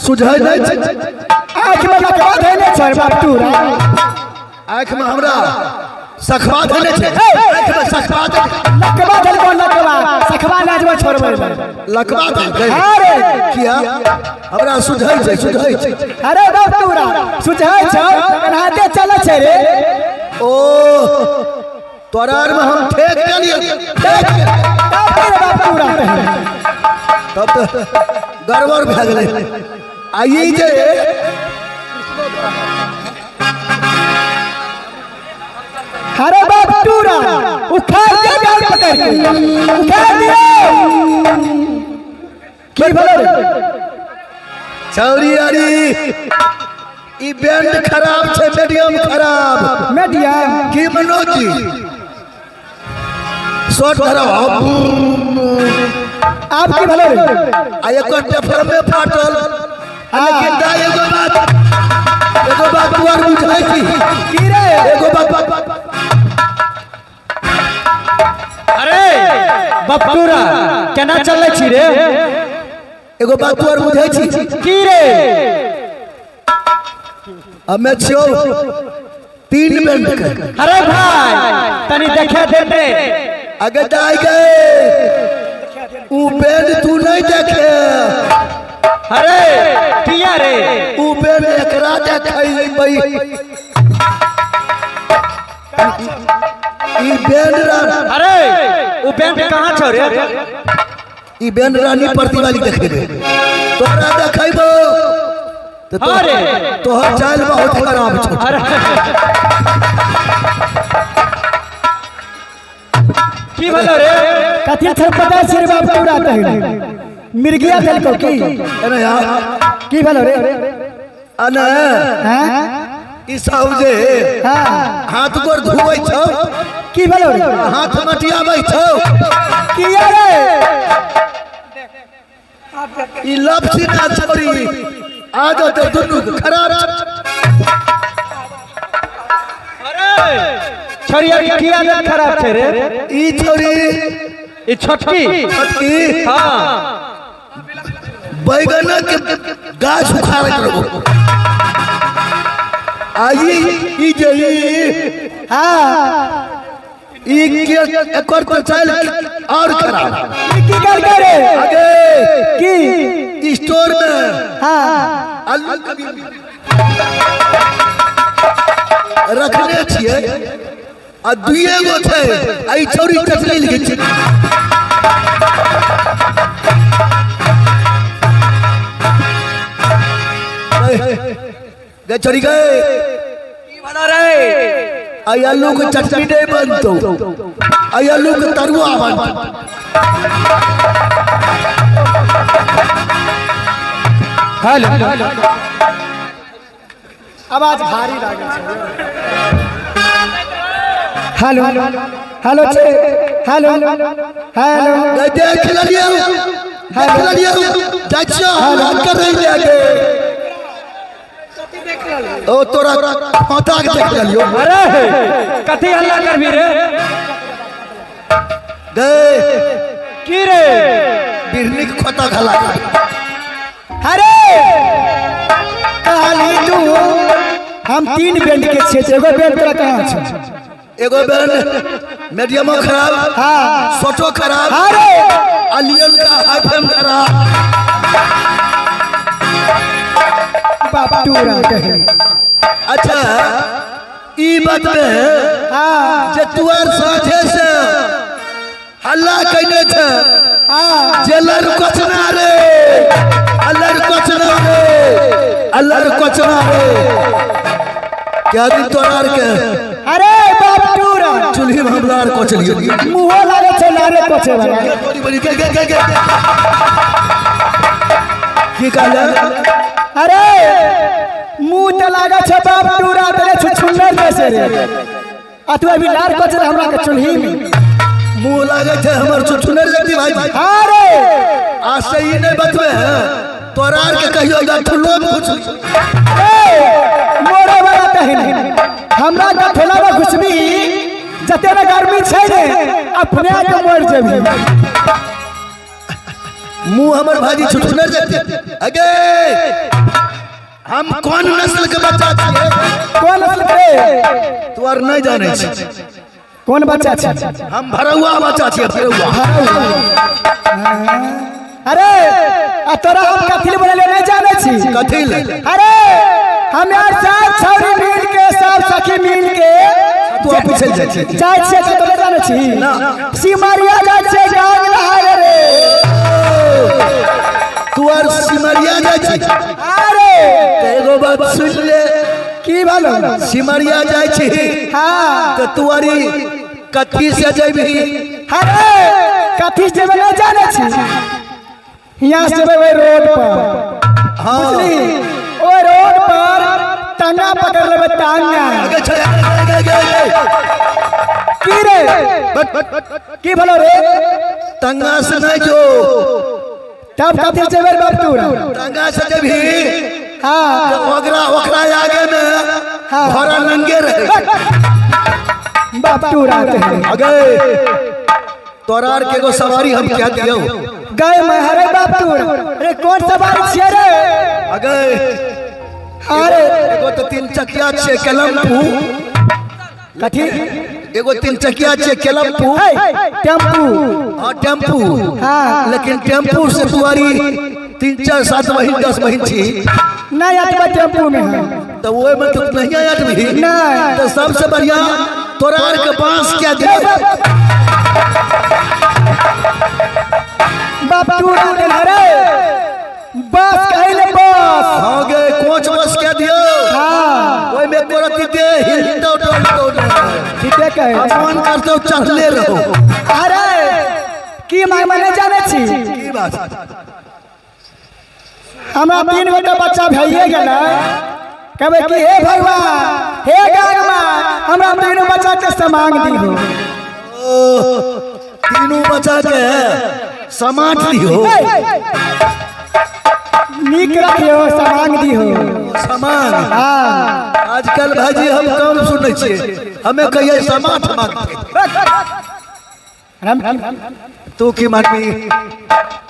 सुझै नहि छै। आँख में लकवा धैले छै बाप तोरा। आँख में हमरा सखवा धैले छै। आँख में सखवा धैले। लकवा धैलको लकवा, सखवा लाजवा छोड़बै। लकवा धैलकै। अरे किया हमरा सुझै छै, सुझै छै। अरे बाप तोरा सुझै छौ, एनाहिते चलै छै रे। ओ तोरा आर में हम ठेक गेलियै। तब रे बाप तोरा तब तऽ गड़बड़ भए गेलै। आ ई जे अरे बाप तोरा उखाड़ दे गाल पकड़ के, उखाड़ दियो। की भेलै रे? छौरी अरी ई बैंड खराब छै, मीडियम खराब। मीडियम की मनोज जी शॉर्ट खराब। आब की भेलै रे? आ एकर टेफर में फाटल। लेकिन दाइ एगो बात, एगो बात तू आर बुझै छी की रे? एगो बात। अरे बपटूरा केना चलै छी रे? एगो बात तू आर बुझै छी की रे? हमे छियौ 3 बैंड के। अरे भाई तनी देखे दे रे। अगे दाइ गे ऊ बैंड तू नहीं देखे। अरे किया रे? ऊ बैंड एकरा देखै बई। ई बैंड अरे ऊ बैंड कहाँ छौ रे? ई बैंड रानी प्रतिवाली देखेबे, तोरा देखेबो तो अरे तोहर चाल बहुत खराब छौ। अरे की भेलो रे? कथी छटपटा छै रे बाप तोरा तहिना? मिर्गिया देलको की? अरे यार की भेलो रे? अने हैं? ई सब जे हाँ हाथ गोर धोबै छौ। की भेलो रे? हाथ मटियाबै छौ। किया रे? ई लपसी ना छोड़ी आदत दुनू खराब। अरे छोड़िया की आदत खराब छै रे? ई छोड़ी ई छोटकी छोटकी हाँ बैगन के गाछ उखाड़ैत रहू। आ ई जे ई हाँ ई के एकर तो चाल और खराब। ई की करके रे? आगे की स्टोर में हाँ आलू कभी रखने छियै आ दुइए गो छै आ ई छौरी चटनी लिखै छै। गए छौरी गए की भला रे? आई आलू के चटनी नहीं बनतो, आई आलू के तरुआ बनतो। हेलो आवाज भारी लागै छै। हेलो हेलो छे हेलो हेलो देख लेलियौ, देख लेलियौ, जाइ छियौ हल्ला करै लए गे। ओ तोरा खोता के देख लेलियौ। अरे कथी हल्ला करबी रे? गे की रे? बिरनी के खोता खला। अरे कहली तू हम 3 बैंड के छियै, एगो बैंड तोरा कहाँ छौ? एगो बैंड मीडियमो खराब, हाँ सोटो खराब, अरे अलियन का हाइफेम खराब। बाप तोरा कहे। अच्छा ई बात में हाँ जे तू आर साझे से हल्ला कैने छे हाँ जे लर कोचना रे, अलर कोचना रे, अलर कोचना रे, क्या दिन तोरा आर के। अरे बाप तोरा चूल्ही में हमला आर कोचलियो। मुहो लागे छौ लारे कोचे वाला। बड़ी बड़ी के के के के की कहले? अरे मुंह त लागे छौ बाप तोरा तेरे छुछुन्नर जैसे रे, आ तू अभी लार कोचे हमरा के चूल्ही में। मुंह लागे छै हमर छुछुन्नर जैसे भाई। अरे आ सही नहीं बतबे है तोरा आर के कहियो गठुलो में घुस। ए मोरे वाला तहिन हमरा गठुला में घुसबी, जते ने गर्मी छै ने अपने के मर जेबी। मुंह हमर भाजी छुछुनर जेते। अगे हम कोन नस्ल के बच्चा छियै? कोन नस्ल के? तू आर नहीं जाने छी। कोन बच्चा छै? हम भरौआ बच्चा छियै, भरौआ। अरे आ तोरा हम कथी ले बोललियो नहीं जाने छी? कथी ले? अरे हम यार सब छौरी मिल के सब सखी मिल के तू पीछे जाइ छी। जाइ छियै से तोरा जाने छी? सिमरिया जाइ छियै गाँव नहाय रे। तू आर सिमरिया जाइ छी? अरे तऽ एगो बात सुन ले। की भेलो? सिमरिया जाइ छी हाँ। तऽ तू आरी कथी से जेबही? अरे कथी से जेबै नहीं जाने छी? यहाँ से जेबै ओहि रोड पर। हाँ। बुझली? ओहि रोड पर टांगा पकड़ लेबै, टांगा। अगे छे, अगे, अगे, अगे, अगे। की रे? की भेलो रे? टंगा से नहीं जो। तब कथी से जेबै बाप तू? टंगा से जेबही हाँ। तऽ ओकरा ओकरा आगे में हाँ। घोड़ा नंगे रहे। बाप तू रहते हैं। अगे तोरा आर के एगो सवारी हम क्या दियौ? गए मैं हरे बाप तू। अरे कौन सवारी छियै रे? अगे अरे एगो तो तीन चकिया छियै केलम्पू। कथी? एगो तीन चकिया छियै केलम्पू। हे, टेम्पू। हाँ टेम्पू। हाँ। लेकिन टेम्पू से तुआरी 3 4 7 महीन 10 महीन छी। नहीं अटबै टेम्पू में है। तो ओहि में तो नहीं अटबही। नहीं। तो सबसे बढ़िया तोरा आर के बांस क्या दियौ? बाप तू रहते हैं रे। बस कहिले बस। हाँ गे कोच बस क्या दियौ? हाँ। ओहि में कोरती दे हिलतो डोलतो नहीं। ठीके कहे। मन करतो चढ़ले रहो। अरे की माय मने जाने छी? की बात? हमरा 3 गोटा बच्चा भइए गेलै। कहबै कि हे भगवान हे गंगा हमरा तीनों बच्चा के समांग दिहो। तीनों बच्चा के समाज दिहो। नीक रखियो समांग दिहो। समांग। हाँ। आजकल भाईजी हम कम सुनै छियै, हमें कहिए समाज मांगते। तू की मांगबी?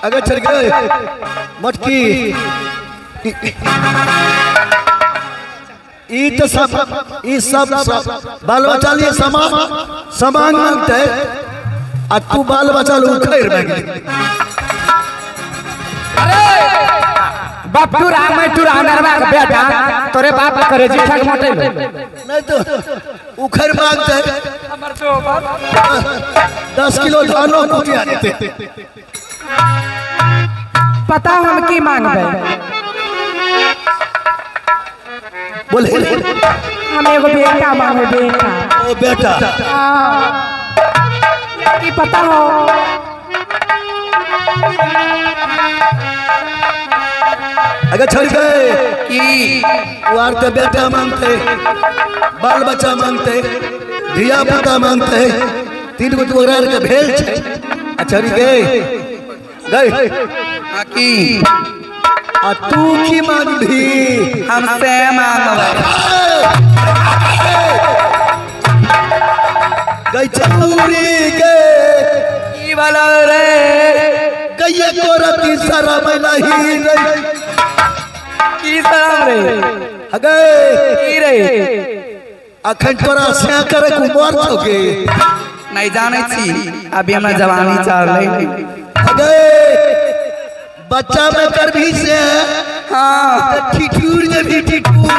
अगर चल गए मटकी ई तो सब ई सब बाल बच्चा लिए समाज समांग मांगते आ तू बाल बच्चा लोग उखैर मांगली। अरे बाप तू राम मैं तू राम नरवा के बेटा तोरे बाप करे जी ठग मोटे नहीं तो उखैर मांगते 10 किलो धानो कुटिया देते। पता हम की मांगबे? बोले हम एगो बेटा मांगबे, बेटा। ओ बेटा। हाँ। की पता हो? अगर छोड़ गए की वार तो बेटा मांगते, बाल बच्चा मांगते, धिया पुता मांगते, 3 गो तोरा के भेल छे। अच्छा गए गए की आ तू की मांगबी? हम से मांगबे। गई चूरी गे की वाला रे? गई कोरती सारा मैला ही रे। की शरम रे? अगे की रे? अखन तोरा से करे कुमार छौ के? नहीं जाने छी, अभी हमरा जवानी चढ़ले। अगे बच्चा में करभी से हाँ। ठिठुर जे भी ठिठुर।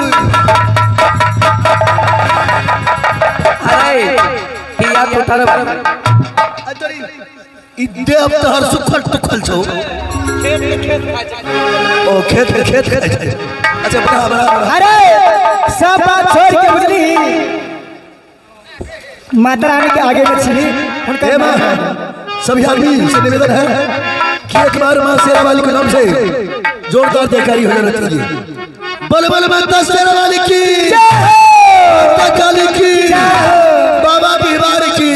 अरे पिया तो तर ई देव तोहर सुखल तुखल छौ। ओ खेत के खेत खाइ छै। अच्छा बड़ा बड़ा। अरे सब बात छोड़ के बुझली माता रानी के आगे में छी हे माँ, सभी आदमी से निवेदन है कि एक बार माँ शेरा वाली के नाम से जोरदार जयकारी हो जाना चाहिए। बल बल माता शेरा वाली की, माता काली की, बाबा बिहार की।